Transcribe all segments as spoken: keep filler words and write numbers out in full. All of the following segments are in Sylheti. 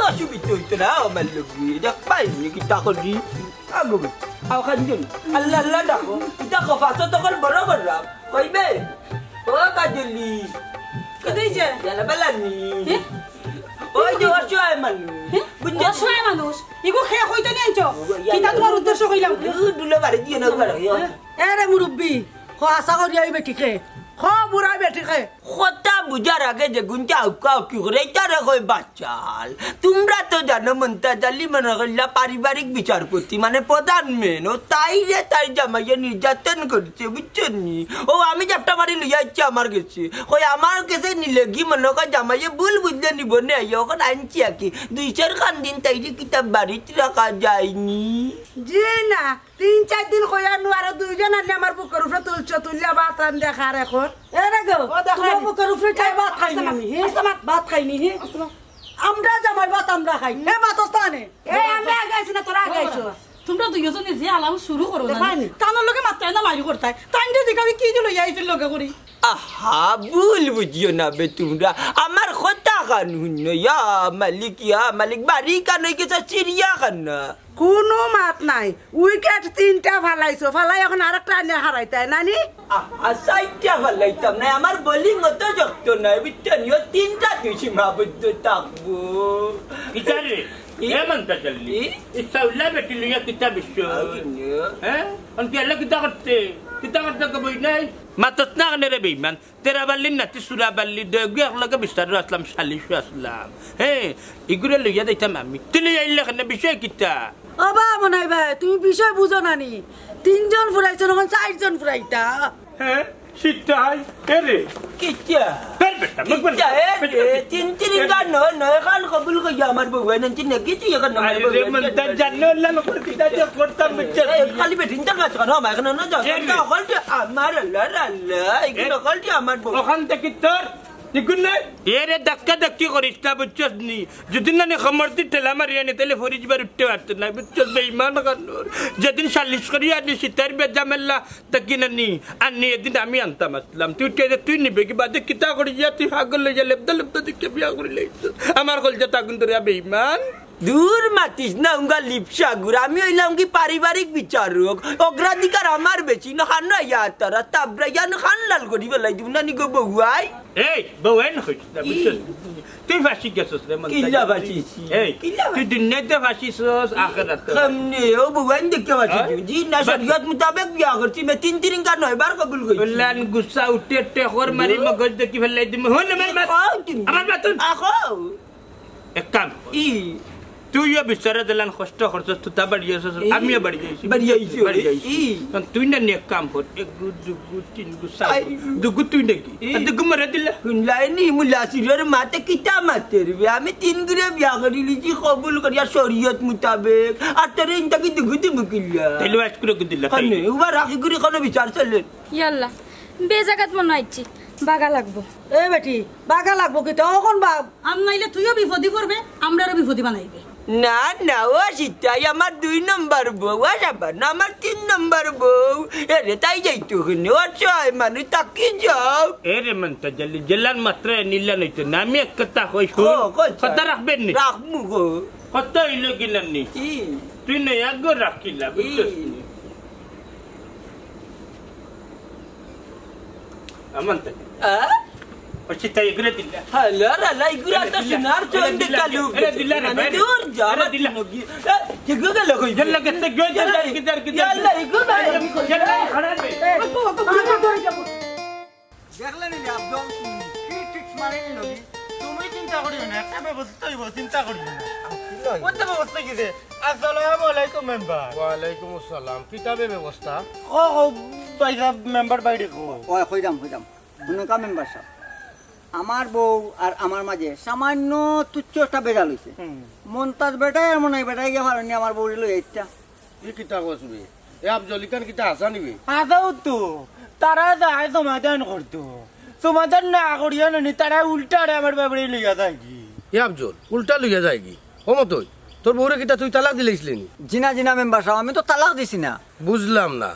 অসুবিধা অইতো না আমার লগে। দেখবায়নি কিতা করি? আগো, আও খান দিন। আল্লাহ, আল্লাহ ডাকো। ইতা খফা তো তখন বড় করলাম। কইবে? ও কাজলি। কিতা অইছে? জানা বেলানি। হে? ওই যে অসহায় মানুষ। হে? বুঝছো? অসহায় মানুষ? ইগু খে কইতে নিয়ে আনছো? ইয়া, কিতা ইয়া। তোমার উদ্দেশ্য কইলাম? দু-, দুলো বাড়ি দিয়ে না, বাড়ি দিয়ে। এ রে মুরব্বি, খ আশা করি আই বেটি খে। খ বুড়াই বেটি খে। কথা বুঝার আগে যে গুনতে আউকা আউকি করে, ইতারে কয় বাচ্চা। চাল। তুমরা তো জানো মন্তাজ আলী মনে করলা পারিবারিক বিচারপতি, মানে প্রধান মেন। ও তাইরে তাইর জামাইয়ে নির্যাতন করছে, বুঝছো নি? ও আমি জাপটা মারি লইয়া আইছি আমার গেছে। কই আমার গেছে নিলে কি মনে কয় জামাইয়ে ভুল বুঝলে নিব নে? অখন আনছি আর কি। দুইশোর খান দিন তাইরে কিতা বাড়িত রাখা যায়নি? জি না, তিন চাইর দিন কইয়া নু আরো দুইজন আনলে আমার বুকর উপরে তুলছো, তুললে ভাত রান্ধে খার অখন। এ রে গো, ও দেখো তোমার নি। বুকর উপরে চাই ভাত খাইনি আমি, হে? আস্তে মাত। ভাত খাইনি, হে? আস্তে মাত। আমরা জামাই ভাত আমরা খাই। হে ভাত ওস্তানে। এ, আমরা আগে আইছি না, তোরা আগে আইছো। তোমরা দুইজনে যে আলাপ শুরু করো না, দেখো নি। তানোর লগে মাত্রায় না মারি করতায়। তাইন যে দিকে আমি কি যে লইয়া আইছি লগে করি। আহা, ভুল বুঝিও না বে তুমরা। আমার কথা খান হুনো, ইয়া মালিক, ইয়া মালিক, বাড়ি কান অই গেছে চিড়িয়াখানা। কুনু মাত নাই। উইকেট তিনটা ফালাইছো, ফালাই অখন আরেকটা আনিয়া হারাইতায় নানি? আ-, আ, চাইরটা ফালাইতাম না, আমার বোলিং অত শক্ত নায়, বুঝছো নি? ও তিনটা দুই সীমাবদ্ধ থাকবো। কিতা রে? ই? এ মন্তাজ আলী, ই? ইচ্ছা উল্লা বেটি লইয়া কিতা বিশ্ব? আউ নে। হ্যাঁ? অন কি আল্লাহ কিতা করতে? কিতা করতে কবই নাই? মাতত না কেনে রে বেইমান? তেরা বাল্লির নাতি সুরা বাল্লি, দুইগু একলগে বিচারো আসলাম, সালিশো আসলাম। হে, ইগুরে লইয়া যাইতাম আমি। তুই লইয়া আইলে কেনে, বিষয় কিতা? ও বা মনাই ভাই, তুমি বিষয় বুঝো না নি? তিনজন ফুরাইছো, অখন চাইরজন ফুরাইতা। হ্যাঁ, সিদ্ধাই, এ রে। কিতা? বের বেটা, মুখ বন্ধ। কিতা, এ রে? তিন তিন গান নয়, নয় গান কবুল কইয়া আমার বউ, এনে তিন নাকি তুই এখন আমার আরে বউ, রে, এনে মন্তাজ জানো, আল্লাহ নকল কিতা যে করতাম, বুঝছো? এ, খালি বেটিন তার মাঝখানে আমার এখানে না যাও। এ রে। অখন যে আমার আল্লাহ, আল্লাহ, এগুলো এ, অখন যে আমার বউ। অখান থাকি তোর, ইগুন নাই? এ রে, ধাক্কা ধাক্কি করিস না, বুঝছস নি? যদি না নি খমরদি ঠেলা মারি আনি, তাইলে ফরিদ বার উঠতে পারতো না, বুঝছস? বেইমান কানোর। যেদিন সালিশ করি আনি, সিতার বেজামেলা, তা কিনা নি, আর নি এদিন আমি আনতাম আসলাম। তুই উঠে যে তুই নিবে কি বাদে কিতা করি যা, তুই পাগল অইয়া লেবদা লেবদা দেখে বিয়া করি লাইছস। আমার কলজাত আগুন ধরিয়া বেইমান। দূর মাতিস না, উঙ্গা লিপসা গুড়। আমি অইলাম কি পারিবারিক বিচারক, অগ্রাধিকার আমার বেশি। না খান ইয়া তারা তাবরা ইয়ান খান লাল করি বেলাই দিব না নি গো বউয়াই। এই, বউয়াই না কইস না, ই। বুঝছস? তুই ফাঁসি গেছস রে, মন কিলা থাকে। ফাঁসি? এই, কিলা তুই ফাঁসি? দুনিয়াতে ফাঁসি ছস, আখেরাতে। সামনে, ও ভগবান দেখতে ফাঁসি হ্যাঁ? দিবি। জি না, বাস। শরীয়ত মোতাবেক বিয়া করছি, মে তিন তিন কা নয় বার কবুল করছি। উল্লান গুসা উঠে টেকর মারি হুম। মগজ দেখি ফেলাই দিমু। হুন, আমার মাত। আও তুমি। আমার মাত হুন। আখো। এক কাম কর। ই। তুইও বিচারে দিলান কষ্ট করছস, তুই তা বাড়ি আছস, ই। আমিও বাড়ি আইছি। বাড়ি আইছি, বাড়ি ই। আইছি। কারণ তুই না নি এক কাম কর, এক গু, দু গু, তিন গু, চার আই। গু। দুগু তুই নাকি? ই। আর দুগু মরে দিলা। হুনলায়নি, মুলা সিরর মাতে কিতা মাতের বে? আমি তিন গুরে বিয়া করি লিছি কবুল করিয়া শরীয়ত মোতাবেক। আর তোরে ইনতা কি দুগু দিমু কিলা? তাইলে আজ করে দিলা, তাই। কানে, উবা রাখি গুরি কোনো বিচার চলে। ইয়াল্লা, বেজাগাত মনো আইছি, বাগা লাগবো। এ বেটি, বাগা লাগবো কিতা? অখন বাগ। আর নাইলে তুইও বিপদি পড়বে, আমরারও বিপদি বানাইবে। না, না, ও সিতাই আমার দুই নম্বর বউ, ও সাবান আমার তিন নম্বর বউ। এরে তাই যাইতো কেনে? ও ছয় মানুষ তাকি যাও। এরে মন্তাজ আলী, জেলার মাত্রা নিলা নইতো না। আমি এক কথা কই, শুন। ও, কই কথা স্যার? রাখবেন নি? রাখমু গো। কথা অইল কি না নি? কি? তুই নয়া গো রাখিলা, বুঝছস ই। নি? আমান তাই। আ? ও সিতাই এগুরে দিলা। হ্যালো, রালা, এগুরে এরে তো দিলা, সোনার এরে চন্দে দিলা, কালু। এরে দিলা রে, মানে এরে দূর যা, এরে আমার দিলা। নগি। এ, ঠিক গেল কই? ইয়াল্লা, গেছে, গেছে, ইয়াল্লা, গেছে, গেছে। ইয়াল্লা, এগুরে। ইয়াল্লা, খারাপ রে। এ, বাবা, বাবা, বাবা, বাবা। দেখলে নি আব্দুল? কি ট্রিক্স মারে নি নবী? তুমি চিন্তা করিও না, একটা ব্যবস্থা হইব, চিন্তা করিও না। কি লয়? কোনটা ব্যবস্থা কি রে? আসসালামু আলাইকুম মেম্বার। ওয়ালাইকুম আসসালাম। কিতাবে ব্যবস্থা? ও, ও, ভাই সাহেব, মেম্বার বাইরে কো। ওই, কইরাম, কইরাম। হুনুকা মেম্বার সাহেব, আমার বউ আর আমার মাঝে সামান্য তুচ্ছ একটা বেজাল হইছে। হুম। মন্তাজ বেটায় আর মনাই বেটায় গিয়া পারেনি আমার বউরে লই আইতা। ই কিতা কস বে? এ আফজল ইখান কিতা হাছা নি বে? হাছাউ তো। তারা যায় সমাধান করতো। সমাধান না করিয়া নানি, তারা উল্টা আরে আমার বাবারে লইয়া যায়গি। এ আফজল, উল্টা লইয়া যায়গি? ও মতই, তোর বউরে কিতা তুই তালাক দিলাইছলে নি? জি না, জি না মেম্বার সাব, আমি তো তালাক দিছি না। বুঝলাম না।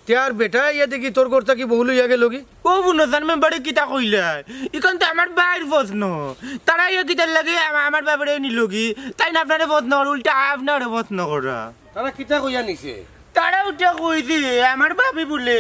তে আর বেটা আইয়া দেখি তোর ঘর থাকি বউ লইয়া গেলগি। ও বুনজান মেম্বারে কিতা কইলা? ইখান তো আমার ভাইর প্রশ্ন। তারা ইয়া কিতার লাগি আমা-, আমার বাপরে নিলগি? তাইন আপনারে প্রশ্ন করে, উল্টা আপনারে প্রশ্ন করা। তারা কিতা কইয়া নিছে? তারা উল্টা কইছে, আমার ভাবি বুলে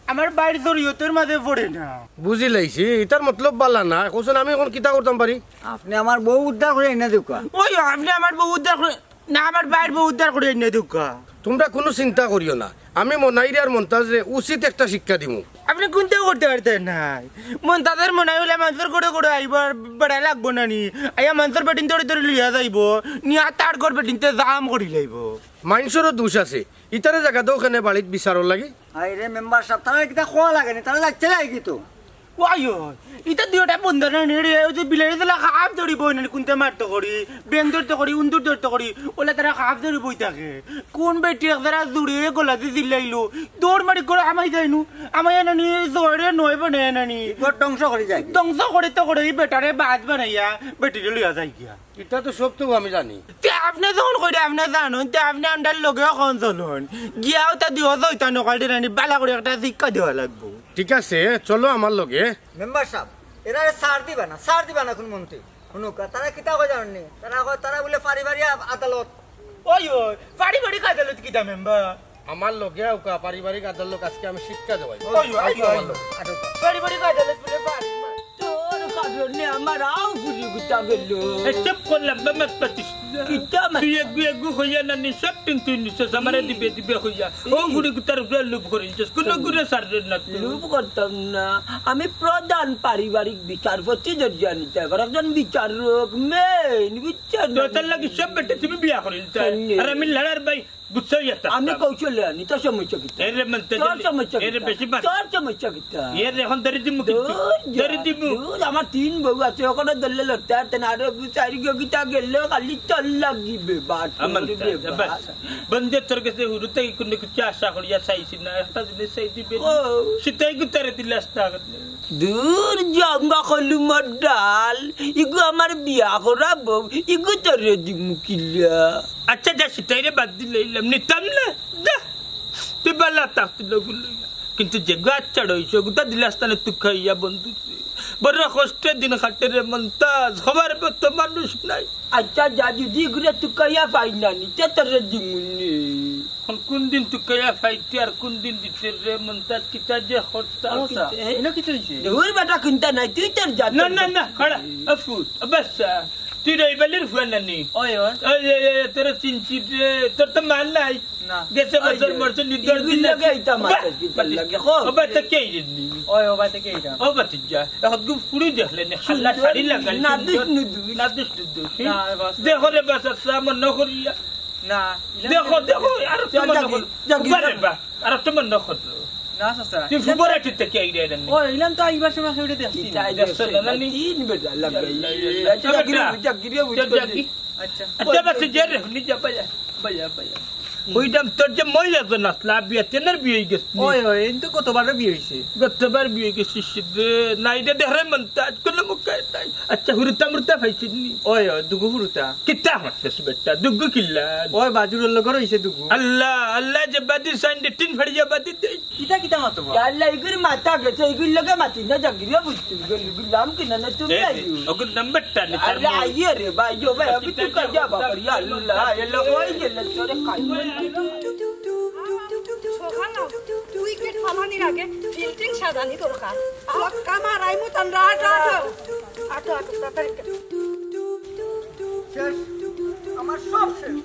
আমার ভাইর শরীয়তর মাঝে পড়ে না। বুঝিলাইছি, ইতার মতলব বালা না। কওছইন আমি অখন কিতা করতাম পারি? আপনে আমার বউ উদ্ধার করি আইনা দেউক্কা। ওই, আপনে আমার বউ উদ্ধার করি না, আমার ভাইর বউ উদ্ধার করি আইনা দেউক্কা। তুমরা কুনু চিন্তা করিও না, আমি মনাইরে আর মন্তাজরে উচিত একটা শিক্ষা দিমু। আপনে কুন্তা করতা পারতা নায়। মন্তাজর মনাই অইলে মানষর ঘরো ঘরো আইবো আর বেড়া লাগবো না নি? আইয়া মানষর বেটিন ধরি ধরি লইয়া যাইবো, নিয়া তার ঘর বেটিন্তে জাম করি লাইবো। মানষরও দুষ আছে, ইতারে জাগা দেও কেনে বাড়িত বিচারর লাগি? আরে মেম্বার সাব, তারারে কিতা কওয়া লাগে নি? তারা যাইতে যায় কি তো? ওই, ওই, ইতা দুইওটা বন্দর না নি রে, ওই যে বিলাইরে যেলা হাফ ধরি বই না নি, কুন্তা মারতো করি, বেং ধরতো করি, উন্দুর ধরতো করি, অলা তারা হাফ ধরি বই থাকে। কুন বেটি এক জারা জুরে গলাদি চিল্লাইলো, দৌড় মারি ঘরো হামাই যাইনু, হামাইয়া নানি জোরে নয় বানাইয়া নানি। ঘর ধ্বংস করি যায়। ধ্বংস করে তো করে, ই বেটারে বাদ বানাইয়া বেটিরে লইয়া যাইগিয়া। ইতা তো সব তো আমি জানি। তে আপনে যখন কইরা আপনে জানইন, তে আপনে আমরার লগে অখন চলইন। গিয়া অতা দুইও শয়তান অকলরে নানি বালা করি একটা শিক্ষা দেওয়া লাগবো। ঠিক আছে, চলো আমার লগে। মেম্বার সাব, এরারে ছাড় দিবা না, ছাড় দিবা না কুন মন্ত্রী। হুনুক্কা, তারা কিতা কয় জানইন নি? তারা কয়, তারা বুলে পারিবারিক আ-, আদালত। ওই, ওই, পারিবারিক আদালত কিতা মেম্বার? আমার লগে আউক্কা, পারিবারিক আদালত আজকে আমি শিক্ষা দেওয়াই। ওই, ওই, ওই। পারিবারিক আদালত বুলে বাড়ি। তোর কারণে আমার আউ গুড়ি গুতা গেল। এ, চুপ করলাম, মাত পাতিস না। কিতা মাত? তুই এগু এগু কইয়া নানি, সব টিন তুই নিছস, আমারে দিবে দিবে কইয়া। ও গুড়ি গুতার উপরে লোভ করিছস, কুনু গুড়ে ছাড়রে না তুই। লোভ করতাম না। আমি প্রধান পারিবারিক বিচারপতি ধরিয়া নিতে, একজন বিচারক, মেইন বিচারক। তোর লাগি সব বেটা তুমি বিয়া করিল তাই। আর আমি লড়ার ভাই, বুঝছো ইয়া তা? আমি কৌশলে আনি, তোর সমস্যা কিতা? এ রে, মন তো তোর জানি। সমস্যা এ রে, কিতা? বেশি মাত। তোর সমস্যা কিতা? এ রে, এখন ধরি দিমু কিন্তু। দূর যা, ধরি দিমু। দূর, আমার তিন বউ আছে, ওখানে ধরলে লড়তে পারতে না। আরে, চারি গো কিতা গেলে খালি তোর লাগি বেবা, আমার তোর তা, বেবা। বাস। বন্ধে তোর কাছে হুরুতে কোনো কিছু আশা করিয়া চাইছি না, একটা জিনিস চাই দিবে। ও। সেটাই গুতারে দিলাস না। দূর জঙ্গা কলুমর ডাল, ইগু আমার বিয়া করা বউ, ইগু তোরে দিমু কিলা। আচ্ছা, যা, সেটাইরে বাদ দিলাইলাম, নিতাম না। যা, তুই বালা থাক, তুই লগু লইয়া। কিন্তু যেগু আচ্ছা রইছে, ওগুতা দিলাস তানে তুকাইয়া বন্ধু। বড় কষ্টে দিন কাটে রে মন্তাজ, খবর তো মানুষ নাই। আচ্ছা, যা, যদি ইগুরে তুকাইয়া পাই না নি, তে তোরে দিমু নি। এখন কোন দিন তুকাইয়া পাইতে আর কোন দিন দিতে রে মন্তাজ, কিতা যে করতাম। আচ্ছা, কিতা, এ? ইনো কিতা হইছে? ওই বেটা কিনতা নাই, তুই তোর যা, না, তোর না, যা। না, খাড়া, আফু, বাচ্চা, তুই রইবালির ফুয়া নানি। ওই, ওই। ওই, ওই, ওই, তোরা চিনছি রে, তোর তো মা নাই। না। গেছে ওই বছর যে, মরছে, নিদর ইগুর দিন লগে আছে। ইতা মাতাস, বাহ, কিতা বাতিজা। লাগে, কও। ও বাতিজা কে রে নি? ওই, ও বাতিজা কে রে? ও বাতিজা, এখন গু ফুড়ি দেখলে নি, হাল্লা সুন্দর, শাড়ি লাগাই, নাদুস সুন্দর। নুদুস। নাদুস নুদুস। না, বাস। দেখো রে বাস, আসলা, মনে করিয়া। না, ইলান দেখো, তো দেখো, আর তো মনে জাগি-, কর। জাগি-, বারে বা, আর তো মনে কর। না, চাচা। তুই ফুবরে ঠিক থেকে আইরে রে নি। ও, ইলান তো আইবার সময় কেউরে দেখছি না। ইতা দেখছো না, না, নি? তিন বেটা লাগাই। ইয়াল্লা, ইয়াল্লা। আচ্ছা, জাগি রে, জাগি রে, চল, বুঝ জাগি। আচ্ছা। আচ্ছা, বাস, যা রে, নিজে বাজা, বাজা, বাজা। কইতাম তোর যে মহিলা তো নাচলা, বিয়া তেনার বিয়া হয়ে গেছে। ওই, ওই, এন তো গতবারও বিয়া হইছে। গতবার বিয়া হয়ে গেছে, রে, নাই রে, দেহরে মন তো আজ কোনো মুখে নাই। আচ্ছা, হুরুতা মুরুতা পাইছিস নি? ওই, ওই, দুগু হুরুতা। কিতা মারছিস বেটা, দুগু কিলা? ওই, বাজুর লগর হইছে দুগু। আল্লাহ, আল্লাহ, যে বাদি সাইন দে, তিন ফাড়িয়া বাদি দে। কিতা কিতা মাতো বা? ইয়া আল্লাহ, ইগুর মাথা গেছে, ইগুর লগে মাতি না, জাগিরিয়া বুঝতে, ইগুর লাম কিনা না তুমি এ, আইও। ওগুর নাম্বারটা নে, তার আল্লাহ, মো- আইয়ে রে ভাই, ও ভাই, আমি তো কাজা বাবা, ইয়া আল্লাহ, এ লোক ওই গেলে তোরে খাই। সোহানা, তুই কি ফালানির আগে ফিল্টিং সাজানি দরকার। চক্কা মারাইমু তান রাট, রাট। আটো, আটো, তাড়াতাড়ি। শেষ। আমার সব শেষ।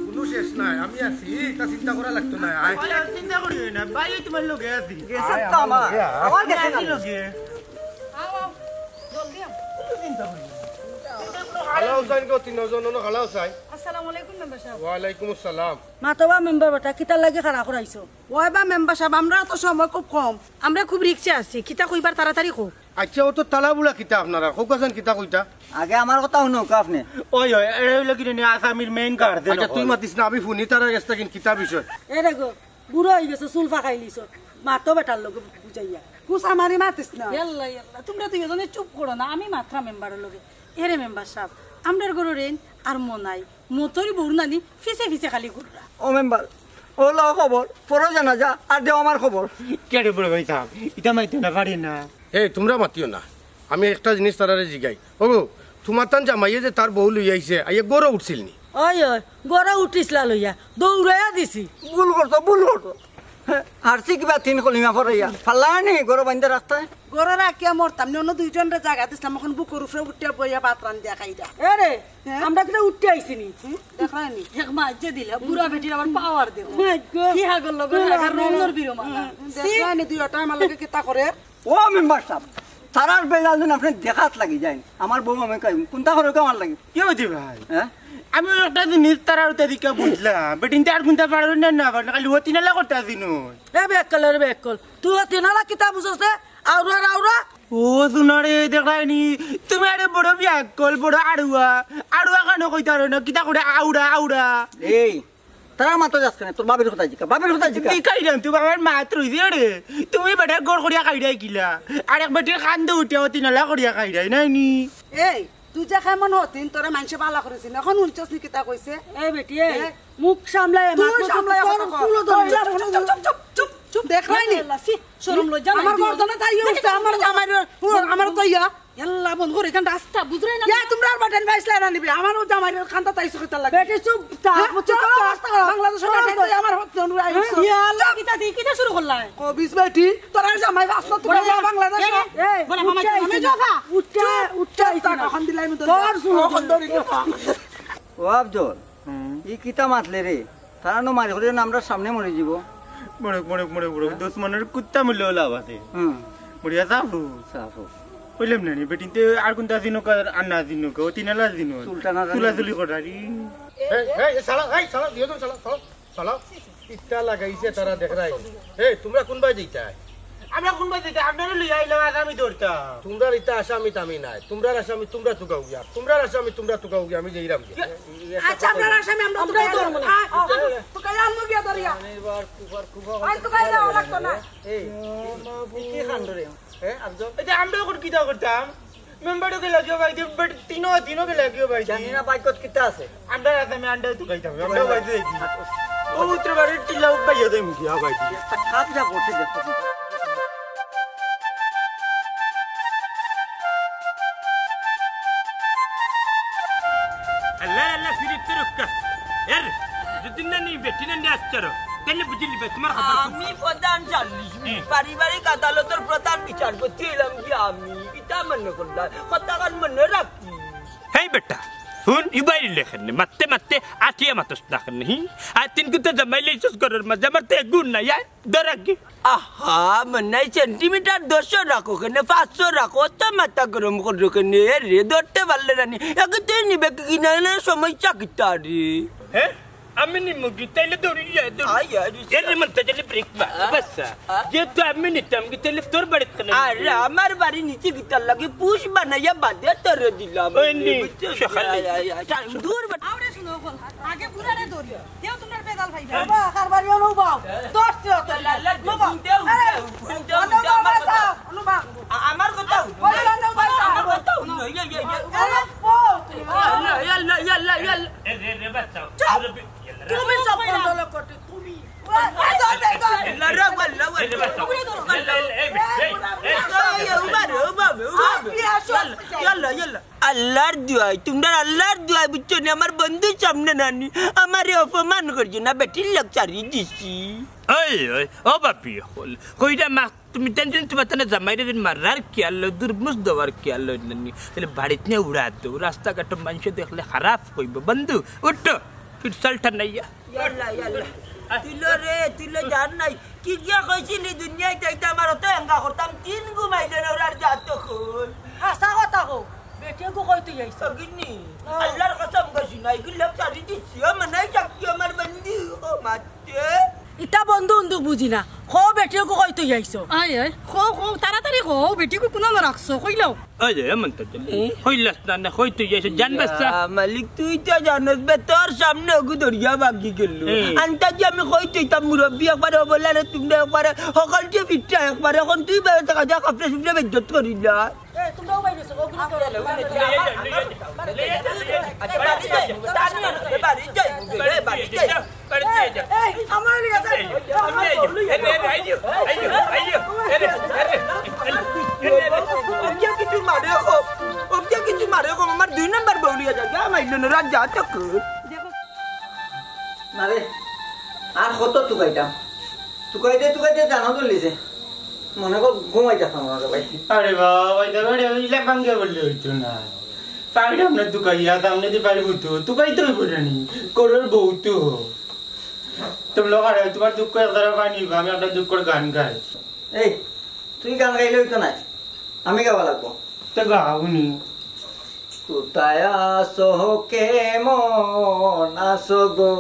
কোনো শেষ নাই, আমি আছি, তা চিন্তা করা লাগতো না। আয়। আরে, চিন্তা করিও না, ভাই, এই তোমার লগে আছি। গেছে আয়, তো আমার আমার, লগে আয়। আমার গেছে আমি না। লগে। আও, আও, জলদি আও। কোনো চিন্তা করিও না। খালাও চাইন গো, তিনজন, অনো খালাও চাই। আসসালামু আলাইকুম মেম্বার সাহেব। ওয়ালাইকুম আসসালাম। মাতবা মেম্বার বেটা, কিতার লাগি খাড়া করাইছো? ওই বা মেম্বার সাহেব, আমরা তো সময় খুব কম, আমরা খুব রিক্সে আছি, কিতা কইবার তাড়াতাড়ি কও। আচ্ছা, ও তো তালা বুলা কিতা আপনারা? কউক্কা চাইন কিতা কইতা? আগে আমার কথা হুনউক্কা আপনে। ওই, ওই, এ হইলো কি জানি আসামির মেইন গার্জেন আচ্ছা, তুই অকল। মাতিস না, আমি হুনি তারার গেছ থাকি কিতা বিষয়। এ দেখো, বুড়া অই গেছো, চুল ফাকাই লিছো, মাতো বেটার লগে বুঝাইয়া। কুসা মারি মাতিস না। ইয়াল্লা, ইয়াল্লা, তুমরা দুইজনে চুপ করো না, আমি মাতরাম মেম্বারর লগে। এরে মেম্বার সাব, আমরার ঘরর এইন আর মনাই, মতরি বউর নানি, ফিছে ফিছে খালি ঘুররা। ও মেম্বার, ও লও খবর, পড়ো জানাজা, আর দেও আমার খবর। কে রে বড় ভাই সাহেব, ইতা মাইতে না পারি না। এই, তোমরা মাতিও না, আমি একটা জিনিস তারারে জিগাই। ওগো, তোমার তান জামাইয়ে যে তার বউ লইয়া আইছে, আইয়া গরো উঠছিল নি? ওই, ওই, গরো উঠিসলা লইয়া, দৌড়াইয়া দিছি। ভুল করছো, ভুল করছো। হ্যাঁ, হারছি কিবা তিন কলিমা পড়াইয়া। ফাল্লা নি, গরো বাইন্দা রাখতা। গরো রাখিয়া মরতাম নি, অন্য দুইজনরে জাগা দিছিলাম, এখন বুকুর উপরে উঠিয়া বইয়া ভাত রান্ধিয়া খাইরা। এ রে, হ্যাঁ? আমরা কিতা উঠতে আইছি নি? হুম? দেখরায় নি? এক মাইর যে দিলা, বুড়া বেটির আবার পাওয়ার দেখো। মাই গো। কি হাগর লগে হাগার রৌলর বিরো মালা। হুম, দেখরায় নি দুইটা আমার লগে কিতা করে? ও মেম্বার সাহেব, তারার বেজাল যেন আপনি দেখাত লাগি যাইন। আমার বউ আমি কই, কোনটা করে আমার লাগি? কি হইছে ভাই? হ্যাঁ? আমি একটা জিনিস তারার উতা দিকে বুঝলাম। বেটিনতে আর কোনটা পারো না, না পারো না, খালি হতি নালা করতে আসি নয়। এ বেকল, এ বেকল। তুই হতি নালা কিতা বুঝছ রে? আউরা, আউরা। ও, শুনো রে, দেখরায় নি? তুমি আরে বড় বিয়াক্কল, বড় আড়ুয়া। আড়ুয়া কেন কইতে পারো না? কিতা করে আউরা, আউরা? এই, তারার মাতো যাস কেনে? তোর বাপের কথা জিকা, বাপের কথা জিকা। কি খাইলাম? তুই বাবার মাত রইছে রে। তুমি বেটা গড় করিয়া খাইরাই কিলা? আর এক বেটির কান্দে উঠিয়া অতি নালা করিয়া খাইরাই নাই নি? এই, তুই যে কেমন হতিন, তোরে মানষে বালা করেছে না। এখন হুনছস নি কিতা কইছে? এই বেটি, এই, এ? মুখ সামলায়, তুই মাত সামলায় তোর কথা কর। চুলো ধরে। চুপ, চুপ, চুপ, চুপ, চুপ, চুপ। দেখরায় নি? আল্লাহ, ছি, শরম লজ্জা আমার নাই। গর্দনে তাই উঠছে, আমার জামাইর, আমার তো ইয়া। ইয়াল্লা, বন্ধ করে, এখান রাস্তা, বুঝরায় না? ইয়া, তোমরা আর বাটেন পাইছলা না নিবে। আমার ও জামাইর কান্দা তাই সুখে তার লাগে। বেটি চুপ, তা, হ্যাঁ? চুপ, চুপ, তা, রাস্তা খারাপ। বাংলাদেশে চুপ, বাটেন চুপ। তাই আমার হত নুরা আইছো। ইয়াল্লা, কিতা দি, কিতা শুরু করলা? কবিস বেটি, তোর আর জামাই বাঁচলো, তোর বড় মা বাংলাদেশে। এই, বড় মামা, উঠতে আইছি না। উঠতে, চুপ, উঠতে চুপ, আইছি তা না। কখন দিলাই আমি তোর তোর শুনো, কখন দৌড়ি গেল? ও আফজল, হুম। ই কিতা মাতলে রে? তারা নো মারি করে না, আমরা সামনে মরি যাব। মরে, মরে, মরে, মরে। দুশমনের কুত্তা মরলেও লাভ আছে। হুম। মরিয়া সাফু। সাফু। কইলাম না নি, বেটিনতে আর কোনটা দিন হোক আর না দিন হোক, ও তিন আলা দিন হোক। চুলটা না জানি। চুলাচুলি করারি। এই, এই, এই, শালা, এই, শালা, দুইজন শালা, শালা, শালা। ইটা লাগাইছে তারা দেখরায়। এই, তোমরা কোন বায় যাইতায়? আমরা কোন বায় যাইতাম? আপনারা লইয়া আইলাম, আসামি ধরতাম। তোমরার ইটা আসামি তামি নাই। তোমরার আসামি তোমরা তুকাও গিয়া। তোমরার আসামি তোমরা তুকাও গিয়া। আমি যাইরাম গিয়া। আচ্ছা, আপনার আসামি আমরা আমরাও তুকাই ধরবো না। আ, আ, তুকাই আনবো গিয়া ধরিয়া। এবার কুবার, কুবার আই তুকাই দেওয়া লাগতো না। এই, কি কাণ্ড রে? হ্যাঁ, আফজল? এই যে আমরা এখন কিতা করতাম? মেম্বারও গেলা গিয়া ভাই, যে বেট-, তিনও, তিনও গেলা গিয়া ভাই। জানি না বাইকত কিতা আছে। আমরা রাতে আমি আন্ডা তুকাইতাম, আমরা ভাই দেখি। ও উত্তর বাড়ির টিলা উবাইয়া দেম গিয়া ভাই। একটা খাপ যা করছে দেখো। আল্লাহ, আল্লাহ, ফিরিতে রক্ষা। এর, যদি না নি বেটি না নি আসছারো, তাহলে বুঝলি বে, তোমার খবর খুব আমি প্রধান জানলি, হুম। পারিবারিক আদালতর প্রধান বিচারপতি হইলাম কি আমি? কিতা মনে করলাম? কথাখান মনে রাখি। হেই বেটা, হুন, ইবাইল লেখেন নে, মাততে মাততে আটিয়া মাতস না কেন, হি? আর তিন কুত্তা জামাই লইছস ঘরের মাঝে, আমার তো এগুন নাই, আয়, ধরা কি? আহা, মনে হয় সেন্টিমিটার দশশো রাখো কেনে, পাঁচশো রাখো, অত মাথা গরম করো কেনে? এ রে, ধরতে পারলে না নি। একে তুই নিবে কি না, না, সমস্যা কিতা রে? হ্যাঁ? আমি নিমু কি? তাইলে দৌড়ি যায়, দৌড়ি। আয়, আয়, এর মন তো চলে ব্রেক মার, আ? বাচ্চা। আ? যেহেতু আমি নিতাম কি, তাইলে তোর বাড়িত কেন আরে, নিবি? আমার বাড়ি নিচে কিতার লাগে, পুষ বানাইয়া বাদে তোরে দিলাম। ওই নি, বুঝছো? সকালে। আয়, আয়, আয়, আয়, দূর বেটা। আউরে শুনো, বল, আগে বুড়ারে ধরি। দেও তোমরা বেদাল ভাই। বাবা, কারবারি অনুভব। দশ ছিল তো। লা, লা, লা, বাবা। উঠে, উঠে, আরে, উঠে, উঠে, উঠে, আমার কথা। অনুভব। আ-, আমার কথা। ওই, ওই, ওই, ওই, আমার কথা। ওই, ওই, ওই, ওই। আরে, বল। ইয়াল্লা, ইয়াল্লা, ইয়াল্লা, ইয়াল্লা। এ, রে, রে, বাচ্চা। চুপ। তুমি সব গন্ডগোল করতে, তুমি। ওই, ওই, ধর, ধর, ধর। ইয়াল্লা, রে, ইয়াল্লা, ইয়াল্লা। এই, এই, এই, এই, এই, এই, এই, উবা রে, উবা রে, উবা রে। আর কি আসো? ইয়াল্লা, ইয়াল্লা, ইয়াল্লা। আল্লাহর দুয়াই, তোমরা আল্লাহর দুয়াই, বুঝছো নি? আমার বন্ধুর সামনে নানি, আমারে অপমান করছো না, বেটির লোক ছাড়ি দিছি। ওই, ওই, ও বাপি, হল, কইরা মা, তুমি টেনশন, তোমার তনে জামাইরে দিন মারার খেয়াল লও, দুর্মুষ দেওয়ার খেয়াল লও নানি। তাহলে বাড়িত নিয়ে উড়া দেও, রাস্তাঘাটে মানুষে দেখলে খারাপ কইব। বন্ধু, উঠো, ফিরসালটা নাইয়া। ইয়াল্লা, ইয়াল্লা। তুইলো রে, তুইলো জান নাই। কি গিয়া কইছিলি দুনিয়ায় থাকতে আমার অত এঙ্গা করতাম, তিন ঘুমাইলে না ওরার জাত তখন। হাসা কথা কও, বেটিয়ে গো কই তুই আইছ? সগিনি, আল্লাহর কসম কইছি না, এগুলো ছাড়ি দিছি, ও মনে হয় চাকরি আমার বন্ধু, ও মাতে। ইতা বন্ধু উন্দু বুঝি না, কও বেটিয়ে গো কই তুই আইছ? আয়, আয়, কও, কও, তাড়াতাড়ি কও, বেটিয়ে গো কোন রাখছো, কইলাও। ওই যে, এমন তো চলে। এ? কইলাস না, না, কই তুই আইছ, জান বাচ্চা। ইয়া, মালিক, তুই তো জানোস বে, তোর সামনে ওগু দরিয়া ভাগি গেল। এ। আনতা যে আমি কই তুই তা মুরব্বি একবারে, ও বললা রে, তুমি একবারে, হকল যে ফিটটা একবারে, এখন তুই বেরোতে কাজা কাপড়ে সুপড়ে বেজ্জত করিলা। এ, তোমরাও বাইরে এসো, ও আচ্ছা, বাড়ি যাই, বাড়ি যাই, বাড়ি যাই। এই, আমার লিগা যাই। অবজা কিছু মারে কো, অবজা কিছু মারে কো, আমার দুই নাম্বার বউ লিয়া যা, যা মাইলো না, রাত যা চক্কর। না রে, আর কত তুকাইতাম? তুকাইতে তুকাইতে জানো তো লিছে। মনে কর ঘুমাই যেতাম না রে ভাই। আরে বাবা, ভাই, তাহলে ইলা ভাঙ্গা বললে হইতো না। পাইলাম না তুকাইয়া, সামনে দিয়ে পারিব তো। তুকাই তো হইব না নি। করোর বউ তো। তুমি লোক আরে, তোমার দুঃখ এক ধারা পানি, আমি আপনার দুঃখর গান গাই। এই, তুই গান গাইলে হইতো না। আমি গাওয়া লাগবো। তো গাও নি। কোথায় আছো, কেমন আছো গো?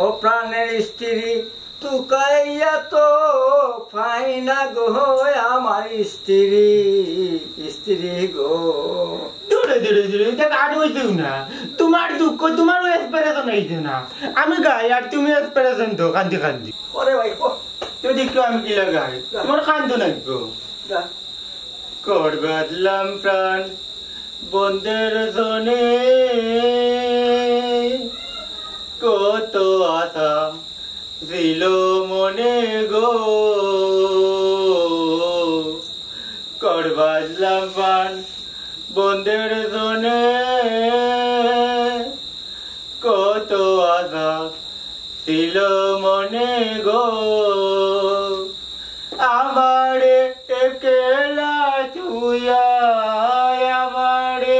ও প্রাণের স্ত্রী, তুকাইয়া তো পাই না গো আমার স্ত্রী, স্ত্রী গো। দূরে, দূরে, দূরে, এটা গান হইতেও না। তোমার দুঃখ, তোমারও expression হইছে না। আমি গাই আর তুমি expression তো কান্দি কান্দি। ওরে ভাই, ও। তুমি দেখো আমি কি লাগাই। তোমার কান্দো নাই তো। যা। কর বাঁধলাম প্রাণ বন্ধের জনে, কত আশা ছিল মনে গো। কর বাঁধলাম প্রাণ বন্ধের জনে, কত আশা ছিল মনে গো। আমারে একলা তুইয়া, আমারে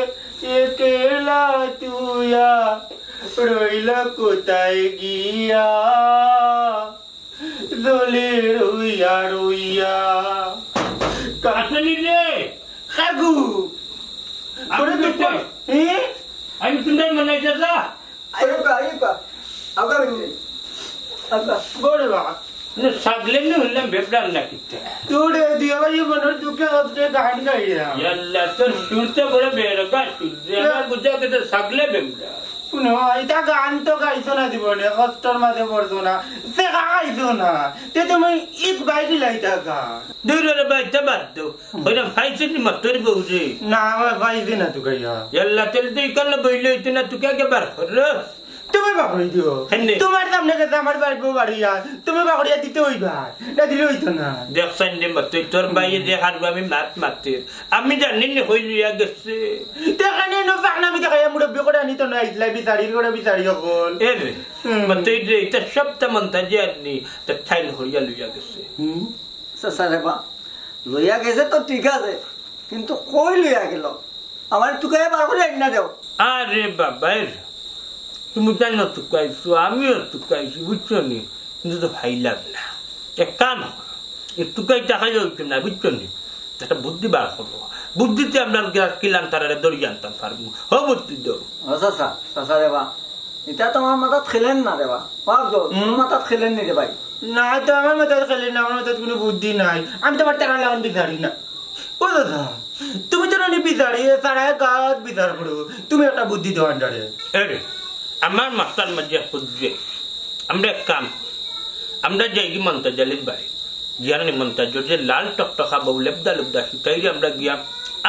একলা তুইয়া, রইল কোথায় গিয়া, দোলে রইয়া রইয়া। কাটলি রে, খাগু। আমি করে তো পিটাই। কর-, এ? আমি পিটাই মনে হয় দাদা। আইবা, আইবা। আইবা বেটি। আইবা। বড় বাবা। না, সাগলে নি হইলাম বেবলার না কিতা। তোরে দিয়া ভাই মনের দুঃখে হচ্ছে গান গাইয়া। ইয়াল্লা, তোর সুরতে বড় বেরগা সুর। আমার বুঝা গেছে সাগলে বেবলা। শুনো, এটা গান তো গাইছো না জীবনে, কষ্টর মাঝে পড়ছো না, শেখা খাইছো না। তে তুমি ঈদ বাইরে লাইতা গান। দূর রে ভাই, তে বাদ দেও। কইলাম, পাইছি নি মতইর বউ রে? না, আমার পাইছি না তুকাইয়া। ইয়াল্লা, তেল তো ইকাল্লা বইলে হইতো না, তুকাইয়া বার কর রে। তুমি বাকরি দিও। কেনে? তোমার সামনে গেছে আমার বাড়ি বউ বাড়িয়া। তুমি বাকরিয়া দিতে হইবা। না দিলে হইতো না। দেখছইন রে মতই, তোর ভাইয়ে যে হারু আমি মাত মাতের। আমি জানি নি হই লইয়া গেছে। দেখানি নো পাকনা আমি দেখাইয়া মুরব্বি করে আনি তো না ইসলাই বিচারির করে বিচারি হকল। এ রে, হুম। মতই রে, এটা সবটা মন্তাজে আর নি, তা ঠাইল হইয়া লইয়া গেছে। হুম। চাচা রে বা, লইয়া গেছে তো ঠিক আছে, কিন্তু কই লইয়া গেল? আমার তুকাইয়া বার করে আইন না দেও। আরে বাবা, এ রে, তুমি কেন তুকাইছো? আমিও তুকাইছি, বুঝছো নি? কিন্তু তো পাইলাম না। এক কাম করো, এই তুকাই টাকাই হইতো না, বুঝছো নি? একটা বুদ্ধি বার করো। বুদ্ধিতে আমরা কিলান তারারে ধরি আনতাম পারবো। হো বুদ্ধি দেও। ও চাচা, চাচা রে বা, এটা তো আমার মাথাত খেলেন না রে বা। বাপ গো, হুম? তোমার মাথাত খেলেন নি রে ভাই? না, তো আমার মাথাত খেলেন না, আমার মাথাত কোনো বুদ্ধি নাই। আমি তো আমার টাকা লাগান বিচারি না। ও দাদা, তুমি তো নানি বিচারি, তারা গাত বিচার করো। তুমি একটা বুদ্ধি দেও আন্ডারে। এ রে, আমার মাথার মাঝে বুদ্ধি। আমরা এক কাম, আমরা যাই কি মন্তাজ আলীর বাড়ি। গিয়া নানি মন্তাজ যে লাল টকটকা বউ লেবদা লেবদা সিতাইরে আমরা গিয়া,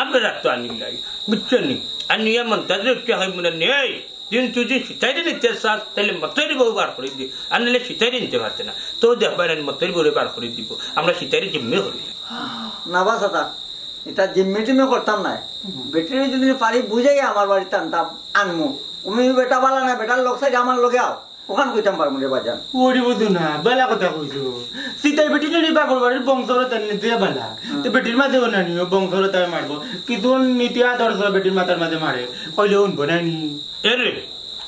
আমরা রাত আনি লাই। বুঝছো নি? আর নিয়া মন্তাজ রে উঠতে হয় মনে নেই। দিন তুই দিন সিতাইরে নিতে চাস, তাহলে মতইর বউ বার করে দি, আর নাহলে সিতাইরে নিতে পারতে না। তো দেখবা না, মতইর বউরে বার করে দিব, আমরা সিতাইরে জিম্মি করি। না বা চাচা, এটা জিম্মি টিম্মি করতাম না। বেটিরে যদি পারি বুঝাই আমার বাড়িতে আনতাম, আনমু। তুমি বেটা বালা না, বেটার লোক সাইড আমার লগে আও, ওখান কইতাম পারমু রে বাজান। ওরে বুঝো না, বেলা কথা কইছো। সিতাই বেটি যদি বাপর বাড়ির বংশরতা নিতে বালা, তো বেটির মাঝে ওনা নিও, বংশরতায় মারবো। কিছু নীতি আদর্শ বেটির মাথার মাঝে মারে, কইলে উনবো না নি। এরে,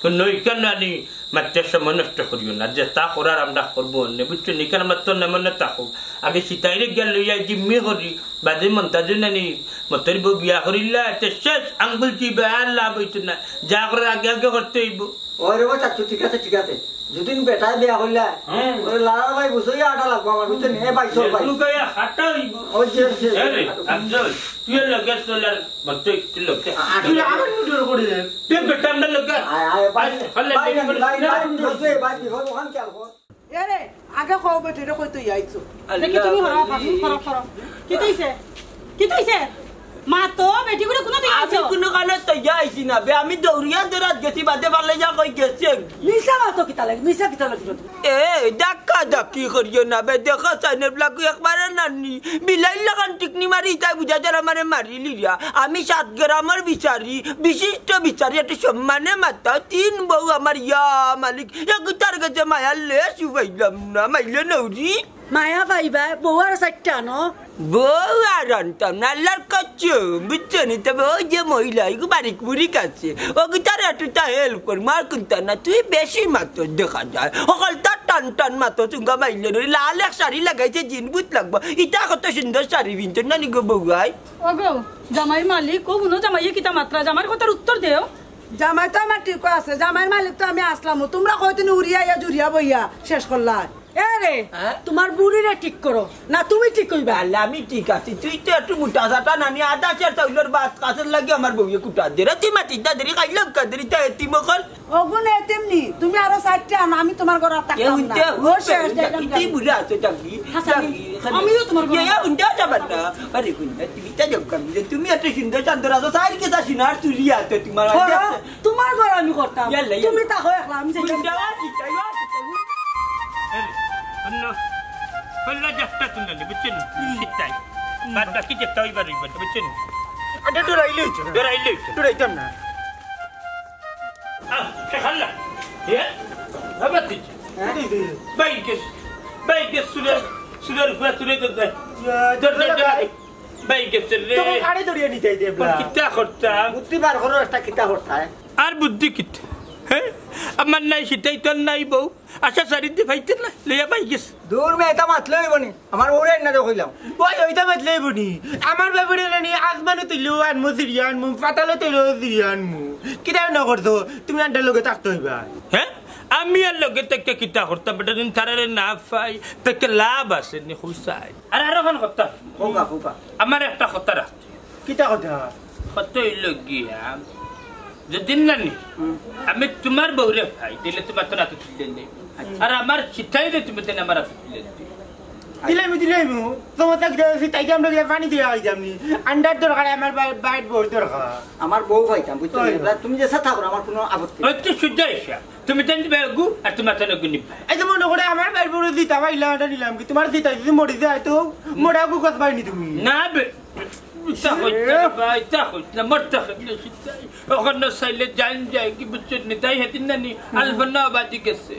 তো নই কেন আনি? মাত্র সময় নষ্ট করিও না, যেতা করার আমরা করবো অন্যে, বুঝছো নি? কেন আমরা তো নেমন না থাকো। আগে সিতাইরে গিয়া লইয়া জিম্মি করি, বাদে মন্তাজে নানি, মতইর বউ বিয়া করিলা, এতে শেষ, আঙ্গুল চিবা আর লাভ হইতো না। যা করার আগে আগে করতে হইব। ওই রে বা চাচু, ঠিক আছে, ঠিক আছে। যদিন বেটায় বিয়া করিলা, হুম। ওই লালা ভাই বুঝো, ইয়া আটা লাগবো আমার, বুঝছো নি? এ ভাই, চল ভাই। লুকাইয়া খাটা হইব। ওই যে, যে, এ রে, আফজল, তুই লগে চল আর মতই একটু লগে। আ-, আ-, তুই আমার মুডর করে দে। তুই বেটা আমরা লগে। আয়, আয়, ভাই, আয়, হলে ভাই, দেখি ভাই, ভাই, ভাই, ভাই, ভাই, ভাই, ওখান খেয়াল কর। এরে, আগে কও বেটিরে কই তুই আইছো। আল্লাহ দেখি তুমি হরাও, মালিক। হরাও, হরাও, হরাও। কি তুইছে? কি তুইছে? মা তো বেটি করে কোনো দিন আমি আইছো? কোনো কালে তো ইয়া আইছি না বে, আমি দৌড়িয়া দৌড়াত গেছি, বাদে পারলে যা কই গেছি। মিছা মাতো কিতা লাগি, মিছা কিতা লাগি? এ, ধাক্কা ধাক্কি করিও না বে, দেখো সাইনের ব্লাকু একবারে নানি, বিলাইর লাখান টিকনি মারি, তাই বুঝা যার আমারে মারিলিরা। আমি সাত গ্রামর বিচারি, বিশিষ্ট বিচারি, একটু সম্মানে মাতাও, তিন বউ আমার, ইয়া মালিক, এগুতার গেছে মায়ার লেশ উবাইলাম না, মাইলে নৌরি। মায়া পাইবা, বউ আর চাইরটা আনো। বউ আর আনতাম না, আল্লাহর কসম, বুঝছো নি? তবে ওই যে মহিলা, এগু বারিক বুরিক আছে, ওগু তার একটু তা হেল্প কর, মার কুন্তা না, তুই বেশি মাতো দেখা যায়। হকল তার টান টান মাতো, তুঙ্গা মাইলে নই, লাল এক শাড়ি লাগাইছে, জিন বুত লাগবো। ইতা কত সুন্দর শাড়ি পিনতো, নানি গো বউয়াই। ওগো, জামাই মালিক, ও হুনো জামাইয়ে কিতা মাতরা, জামাইর কথার উত্তর দেও। জামাই তো আমার ঠিকও আছে, জামাইর মালিক তো আমি আসলাম, তোমরা কয়দিন উড়িয়া ইয়া জুড়িয়া বইয়া শেষ করলা। এ রে, হ্যাঁ? তোমার বুড়িরে ঠিক করো, না তুমি ঠিক হইবা? আল্লাহ, আমি ঠিক আছি, তুই তো একটু মোটা চাটা নানি, আদা চার চাউলর ভাত কাছের লাগি আমার বউয়ে কুটা দে রে, তুই মাটি দা দেরি খাইলাম কাদেরি তা এতিম অকল। অগুন এতিম নি, তুমি আরো চাইরটা আনো, আমি তোমার ঘর আর থাকতাম না। ও শেষ, যাইতাম ইতি যাই। বুড়া আছে ডাকি, হাসানি, ডাকি, এখানে। আমিও তোমার ঘর ইয়া, ইয়া, উন্ডা যাবার না। আরে হুন না, তুমি তা যাও কাম, যে তুমি এত সুন্দর চান্দর আছো, সাইর কে চাসি না, আর তুলি আছে তোমার, হ্যাঁ, দেখছে। তোমার ঘর আমি করতাম। ইয়াল্লা, ইয়াল্লা। তুমি থাকো একলা, আমি যাইতাম। উন্ডা, চিন্তা, ইয়া, চিন্তা। এই, অন্য, অন্য যাত্রা তুললে, বুঝছেন? চিন্তাই। বাদ বাকি যেটা হইবার হইবার, বুঝছেন? এটা ডরাইলে হইতো না। ডরাইলে হইতো। ডরাইতাম না। আহ, সে খাল্লা। এ? আবার তুই? হ্যাঁ? এই, এই, এই। বাইক গেছ। বাইক গেছ, চুলের, চুলের ফুয়া চুলে ধর দে। ইয়া, ধর, ধর, ধর, ধর। ভাই। বাইক গেছে রে। তখন কারে ধরিয়া নিতে আইতে তোর এবলা? কিতা করতাম? বুদ্ধি বার করো একটা, কিতা করতায়? আর বুদ্ধি কিতা? হ্যাঁ? আমার নাই সিটাই তোর নাই বউ। আশা চারিদি ভাইতে না, লইয়া বাইক গেছে। দূর মে, এটা মাতলে হইব নি? আমার বউরে আইনা দে কইলাম। ওই, ওইটা মাতলে হইব নি? আমার বাবুরে নানি আসমানো তুইলেও আনমু, সিরিয়া আনমু, পাতালো তুইলেও সিরিয়া আনমু। কিতা না করছো? তুমি আন্ডার লগে থাকতে হইবা। হ্যাঁ? আমি আর লগে থেকে কিতা করতাম? বেটা দিন তারারে না পাই, তাকে লাভ আছে নি হুসাই। আর আরো খান কথা। খোকা, খোকা। আমার একটা কথা রাখতে। কিতা কথা? কথা হইল গিয়া, যদি না নি, হুম। আমি তোমার বউরে পাই, দিলে তোমার তো রাতে তুললে নেই। আচ্ছা। আর আমার সিটাই রে তুমি দেন আমার রাতে তুললে নেই। দিলাইমু, দিলাইমু। তোমার তাক দেওয়া উচিত, তাইকে আমরা গিয়া পানি দিয়া খাইতাম নি। আন্ডার দরকার, আমার বাই-, বাইর বউর দরকার। আমার বউ পাইতাম, বুঝছো ওই। নি? এবার তুমি যে সাথে করো, আমার কোনো আপত্তি নেই। ওই তো সুজা এসা। তুমি জানি দিবে গু, আর তোমার তো গু নিবে। এই যে মনে করে আমার বাইর বউরে দিতা পাইলা, এটা নিলাম কি? তোমার দিতা যদি মরি যায় তো, মরা গু কত পাইনি তুমি? না বে, ইতা হইছে না বা, ইতা হইছে না, মরতে হইলে সিটাই। ওখানে চাইলে জান যায় কি, বুঝছো নি? তাই হেদিন না নি, আলফা না বাদি গেছে।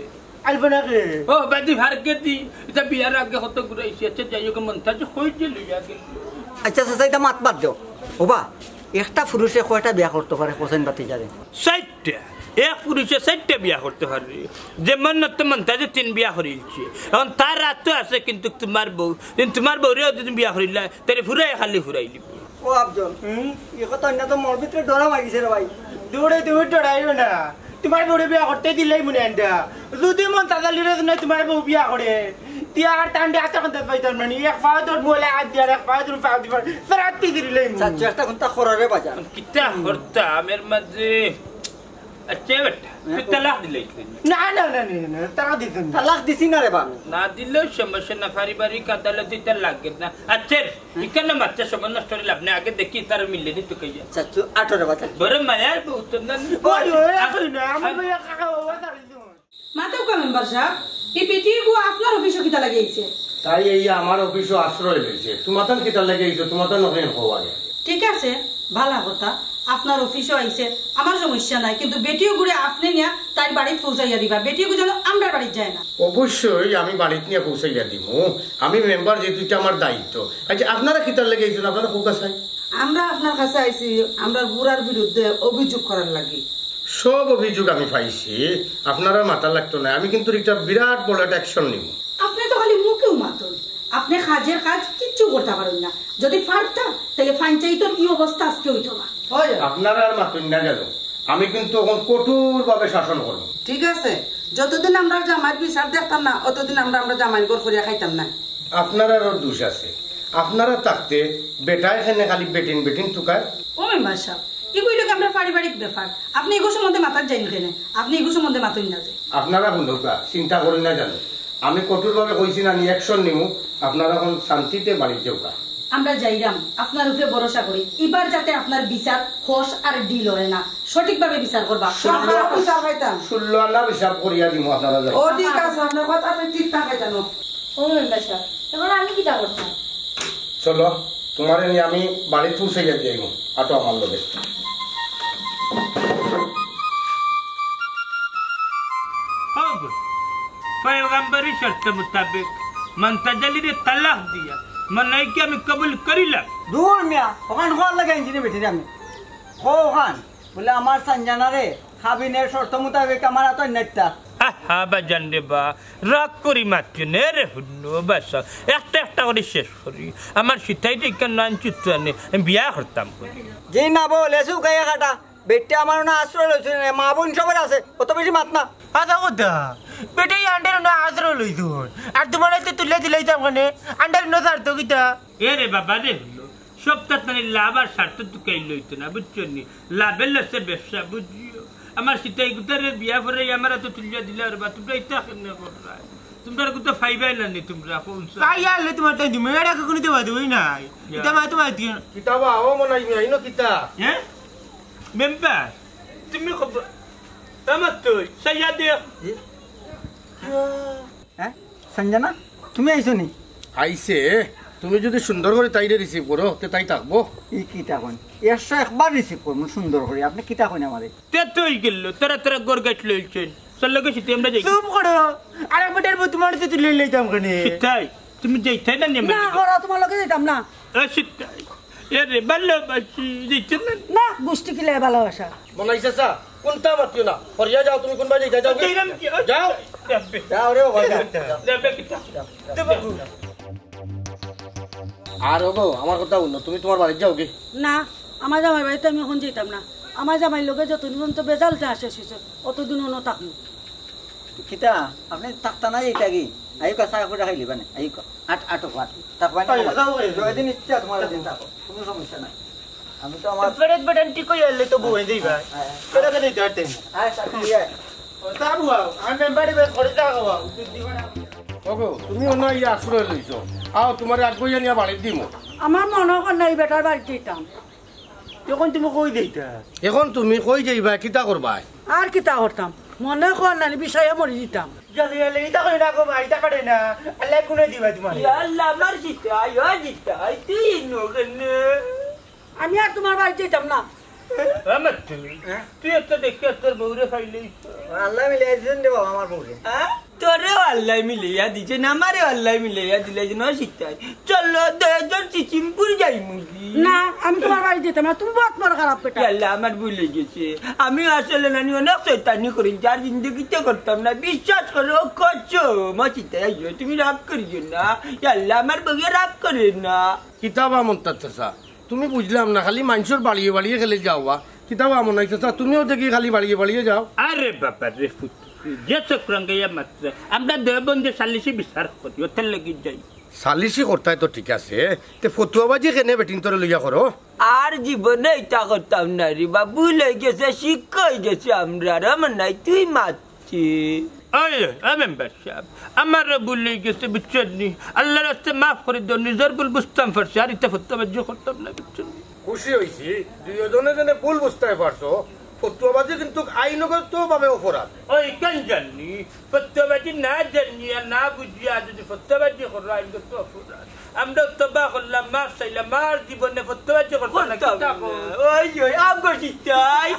আলফা না কে? ও, বাদি ফারকে দি, ইতা বিয়ার আগে কত ঘুরাইছি। আচ্ছা, যাই হোক, মন্তাজ কই যে লইয়া গেল। আচ্ছা, চাচা, ইতা মাত বাদ দেও। ওবা, একটা পুরুষে কয়টা বিয়া করতে পারে, হোসেন বাতি যাবে? চাইরটা। এক পুরুষে চাইরটা বিয়া করতে পারে। যে মন্নত মন্তাজে তিন বিয়া করিলছে। এখন তার রাত তো আছে, কিন্তু তোমার বউ, কিন্তু তোমার বউরেও যদি বিয়া করিলা, তাহলে ফুরাই খালি ফুরাই দিব। ও আফজল, হুম? এই কথা না তো মোর ভিতরে ডরা মারিছে রে ভাই। দৌড়ে তুমি ডরাইও না। তোমার বউরে বিয়া করতে দিলেই মনে আনটা। যদি মন্তাজ আলীরে না তোমার বউ বিয়া করে, তিয়া আর তান্ডে আতে কান্দাত পাইতাম না নি। এক পাও তোর মোলে আত দিয়ার, এক পাও তোর পাও দিবার। তোর আত্তি দিলেই মনে। চাচু, একটা ঘন্টা খররে বাজার। কিতা করতাম এর মাঝে? আচ্ছা, বেটা, তুই তালাক দিলে কি? না, না, না, না, না, তালাক দিছি না। তালাক দিছি না রে বা। না দিলেও সমস্যা না, পারিবারিক আদালতে তার লাগে না। আচ্ছা, এখানে মাত্র সময় নষ্ট করে লাভ নেই, আগে দেখি তার মিললে নি তো কইয়া। চাচু, আটো রে বা, চাচু। বড় মায়ার বউ তো না। ওই, ওই, আ-, এখন না, আমার আ-, ভাইয়া কাকা বাবা তার দিছে। মাতউক্কা মেম্বার সাব, এই বেটি গু আপনার অফিসো কিতা লাগি আইছে? তাই এই আমার অফিসো আশ্রয় লইছে। তোমার তান কিতা লাগি আইছে? তোমার তান ওখানে হওয়া আগে। ঠিক আছে, ভালা কথা। আপনার অফিসো আইছে, আমার সমস্যা নাই, কিন্তু বেটিও গুরে আপনে নিয়া তাইর বাড়িত পৌঁছাইয়া দিবা। বেটিও গু যেন আমরার বাড়িত যায় না। অবশ্যই আমি বাড়িত নিয়া পৌঁছাইয়া দিমু। আমি মেম্বার, যেহেতু এটা আমার দায়িত্ব। আচ্ছা, আপনারা কিতার লাগি আইছেন? আপনারা কোন কাছে? আমরা আপনার কাছে আইছি, আমরা বুড়ার বিরুদ্ধে অভিযোগ করার লাগি। সব অভিযোগ আমি পাইছি, আপনারা মাথা লাগতো না। আমি কিন্তু একটা বিরাট বড় একটা অ্যাকশন নিব। আপনি তো খালি মুখেও মাতন, আপনি কাজের কাজ কিচ্ছু করতে পারেন না। যদি পারতা, তাহলে পঞ্চায়েতর এই অবস্থা আজকে হইতো না। হয়। আপনারা আর মাতন না জানো, আমি কিন্তু এখন কঠোরভাবে শাসন করব। ঠিক আছে, যতদিন আমরা জামাইর বিচার দেখতাম না, অতদিন আমরা, আমরা জামাইর ঘর করিয়া খাইতাম না। আপনারারও দোষ আছে, আপনারা থাকতে বেটায় কেনে খালি বেটিন বেটিন তুকায়। ও মেম্বার সাহেব, এগুলো কি আমরা পারিবারিক ব্যাপার, আপনি এগুলো সম্বন্ধে মাথার যাইন কেনে? আপনি এগুলো সম্বন্ধে মাতইন না যে। আপনারা হুনউক্কা, চিন্তা করি না জানো, আমি কঠোরভাবে কইছি না, আমি অ্যাকশন নিমু। আপনারা এখন শান্তিতে বাড়িত যাউক্কা। আমরা যাইরাম, আপনার উপরে ভরসা করি। ইবার যাতে আপনার বিচার হস আর ডিল অয় না, সঠিকভাবে বিচার করবা। ষোলো, বিচার পাইতাম। ষোলো আনার হিসাব করিয়া দিমু আপনারা যাও। ও ঠিক আছে, আপনার কথা তো ঠিক থাকে জানো। ও মেম্বার সাহেব, এখন আমি কিতা করতাম? চলো, তোমারে নিয়া আমি বাড়িত পৌঁছাইয়া দিমু। আটো আমার লগে। হউক, পয়গম্বরী শর্ত মোতাবেক মন্তাজালিরে তালাক দিয়া মনাইকে আমি কবুল করিলাম। দূর মিয়া, অখান কওয়ার লাগি আনছি নি বেটিরে আমি। কও অখান, বুলে আমার সানজানারে কাবিনের শর্ত মোতাবেক আমার আতো আইন্না দিতা। আহা বাজান রে বা, রাগ করি মাতিও না রে হুনো বাসা। একটা একটা করি শেষ করি। আমার সিতাইরে কেনে আনছো তুই আনে, আমি বিয়া করতাম করি। জি না বল, এসু গায়ে কাটা। বেটিয়ে আমার অনো আশ্রয় লইছে না, মা-বইন সবর আছে, অত বেশি মাত না। আচ্ছা কথা, বেটিয়ে আন্ডার অনো আশ্রয় লইছইন, আর তোমারে তো তুলিয়া দিলাইতাম কেনে, আন্ডার অনো ছাড়তো কিতা? এ রে বাবা রে, হুনো, সবতাত লাভ আর স্বার্থ তুকাইলে অইতো না, বুঝছো নি? লাভে লসে ব্যবসা, বুঝিও। আমার সিতাই গুতারে বিয়া পড়াইয়া আমার আতো তুলিয়া দিলায় রে বা, তোমরা ইতা কেনে কররায়? তোমরার গুতা পাইবায় না নি তোমরা, কও চাই। চাইয়া আনলে তোমার তাই দিমু, এরা কখনো দেওয়া দেওয়াই নাই। ইয়া। ইতা মা তোমার দিও না। কিতা বা, ও মনাই মিয়া, ইনো কিতা? হ্যাঁ? মেম্বার, তুমি খবর, আমার তো, সাইয়া দে। এ? হ্যাঁ? সঞ্জনা, তুমি আইছো নি? আইছে, তুমি যদি সুন্দর করি তাইরে receive করো, তে তাই থাকবো। ই কিতা কইন? একশো একবার receive করমু সুন্দর করি, আপনে কিতা কইন আমারে? তে তো অই গেল, তারা তারা গড় গাছ লইছেন। চল লগে সিতে আমরা যাই। চুপ করো, আরেক বেটার বউ তোমার তো তুলে লইতাম কেনে। সিতাই, তুমি যাইতায় না নি? না, করো, তোমার লগে যাইতাম না। এ সিতাই, এ রে ভালোবাসি, যাইতে না। না, গুষ্টি কিলায় ভালোবাসা। মনাই চাচা, কোনটা মাতিও না। হরিয়া যাও, তুমি কোনবা যাইতায় যাও। যাইরাম কি? যাও। যাবে। যাও রে বাবা, যাও। যাবে কিতা? যাও। আর ওগো, আমার কথা হুনো, তুমি তোমার বাড়িত যাওগি। না, আমার জামাইর বাড়িত আমি এখন যাইতাম না। আমার জামাইর লগে যতদিন পর্যন্ত বেজাল না শেষ অইছে, অতদিন অনো থাকমু। কিতা, আপনে থাকতা না যাইতাগি? আইউক্কা, চা করে খাইলিবা নে, আইউক্কা। আট, আটো, আটো। থাকবা না? আইও, যাও, আইও। যতদিন ইচ্ছা তোমার দিন থাকো, কোনো সমস্যা নাই। আমি তো আমার পেরেক বেটান ঠিক অইয়া আইলে তো বউ অই যাইবা। হ্যাঁ, হ্যাঁ। পেরেক বেটান ঠিক অইতে। আয়, চা খাইয়া আয়। ও, চা বুয়াও, আমি মেম্বারে বেশ করে চা খাওয়াও। ওগো, তুমি অনো আইয়া আশ্রয় লইছো। আও, তোমারে আগুয়াইয়া নিয়া বাড়িত দিমু। আমার মনো কর না ই বেটার বাড়িত যাইতাম। এখন তুমি কই যাইতায়? এখন তুমি কই যাইবায়, কিতা করবায়? আর কিতা করতাম? মনো কর না নি, বিষাইয়া মরি যাইতাম। জানি, জানি, ইতা কই না গো মা, ইতা করে না। আল্লায় কুনে দিবা তোমারে। ইয়া আল্লাহ, আমার সিতাই, ও সিতাই, তুই ইনো কেনে? আমি আর তোমার বাড়িত যাইতাম না। আমার তুমি, হ্যাঁ? তুই একটা দেখে তোর বউরে পাইলেই তো। আল্লায় মিলাইয়া দিছইন রে বাবা আমার বউরে। হ্যাঁ? তোরেও আল্লায় মিলাইয়া দিছইন, আমারেও আল্লায় মিলাইয়া দিলাইছইন, ও সিতাই। চলো, দুইজন চিচিমপুর যাইমুগি। না, আমি তোমার বাড়িত যাইতাম না, তুমি বউত বড় খারাপ বেটা। ইয়া আল্লাহ, আমার ভুল অই গেছে। আমি আসলে নানি অনেক শয়তানি করি, যার জিন্দেগিতে করতাম না, বিশ্বাস করো, কসম, ও সিতাই, আইও, তুমি রাগ করিও না। ইয়া আল্লাহ, আমার বউয়ে রাগ করে না। কিতা বা মন্তাজ চাচা, তুমি বুঝলাম না, খালি মানষর বাড়িয়ে বাড়িয়ে খেলে যাওয়া। কিতা বা মনাই চাচা, তুমিও দেখি খালি বাড়িয়ে বাড়িয়ে যাও। আরে বাবা রে ফুত, যে চক্রাঙ্গাইয়া মাত্রা, আমরা দেওবন্দে সালিশি বিচার করি, অতার লাগি যাই। সালিশি করতায় তো ঠিক আছে, তে ফতুয়াবাজি কেনে বেটিন্তরে লইয়া করো? আর জীবনে ইতা করতাম না রে বা, ভুল অই গেছে, শিক্ষা অই গেছে আমরার, আমার নাই তুই মাত। কি? ওই, ও মেম্বার সাব, আমারও ভুল অই গেছে, বুঝছইন নি? আল্লার ওয়াস্তে মাফ করি দেও, নিজর ভুল বুঝতাম পারছি, আর ইতা ফতুয়াবাজি করতাম না, বুঝছইন নি? খুশি অইছি, দুইওজনে যেনে ভুল বুঝতায় পারছো, ফতুয়াবাজি কিন্তু আইনগতভাবে অপরাধ। ওই, কেন জানি? ফতুয়াবাজি না জানিয়া, না বুঝিয়া যদি ফতুয়াবাজি করো, আইনগত অপরাধ। আমরাও তওবা করলাম, মাফ চাইলাম, আর জীবনে ফতুয়াবাজি করতাম না, করতাম কিতা না। কও? ওই, ওই, আমগো সিতাই।